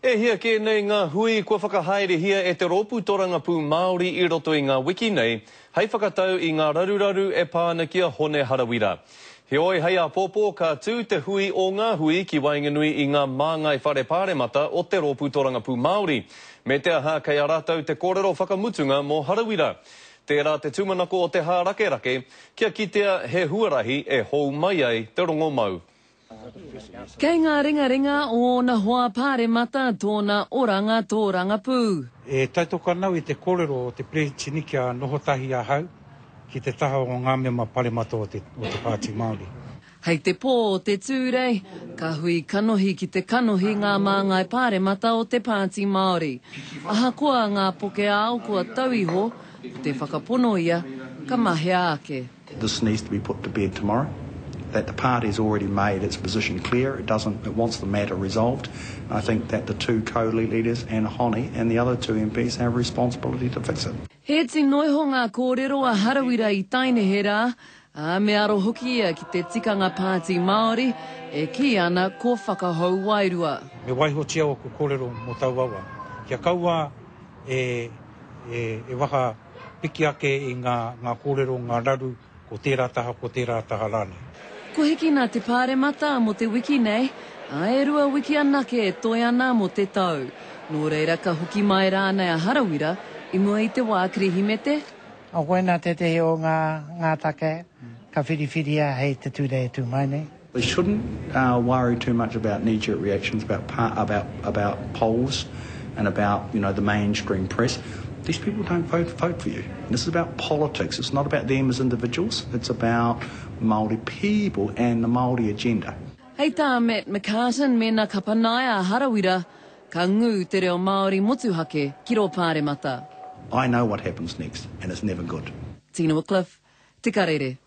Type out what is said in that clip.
E hia kē nei ngā hui kua whakahaerehia e te Rōpū Torangapū Māori i roto i ngā wiki nei hei whakatau i ngā raruraru e pā ana ki a Hone Harawira. Heoi, hei āpōpō ka tū te hui o ngā hui ki waenganui i ngā māngai whare pāremata o te Rōpū Torangapū Māori, me te aha kei a rātou te kōrero whakamutunga mō Harawira. Tērā te tūmanako o te hārakerake kia kitea he huarahi e hou mai ai te rongomau. Kei ngā ringaringa o ōna hoa pāremata tōna oranga tōrangapū. E tautoko ana au i te kōrero o te Perehitini kia noho tahi ahau ki te taha o ngā mema paremata o te Pāti Māori. Hei te pō o te Tūrei, ka hui kanohi ki te kanohi ngā māngai pāremata o te Pāti Māori. Ahakoa ngā pokeao kua tau iho, ko te whakapono ia, ka mahea ake. This needs to be put to bed tomorrow, that the party's already made its position clear, it doesn't, it wants the matter resolved. I think that the two co-leaders and Honi and the other two MPs have a responsibility to fix it. He tino iho ngā kōrero a Harawira i tainehe rā, ā, me aro hoki ia ki te tikanga Pāti Māori e kī ana ko whakahou wairua. Me waihotia ōku kōrero mō taua wā, kia kaua e, e, e waka Piki ake i ngā, ngā kōrero, ngā raru, ko tērā taha, ko tērā taha rānei. Ko Hikina te pāremata mō te wiki nei, ā, e rua wiki anake e toe ana mō te tau. Nō reira ka hoki mai rānei a Harawira i mua i te wā Kirihimete? A koina tētehi o ngā, ngā take ka whiriwhiria hei te Tūrei e tū mai nei. They shouldn't worry too much about knee-jerk reactions, about, about, about polls and about, you know, the mainstream press. These people don't vote, vote for you. This is about politics. It's not about them as individuals. It's about Māori people and the Māori agenda. Hei tā Matt McCarten mēnā ka panaia a Harawira, ka ngū te reo Māori motuhake ki rō Pāremata. I know what happens next and it's never good. Tina Wickliffe, Te Karere.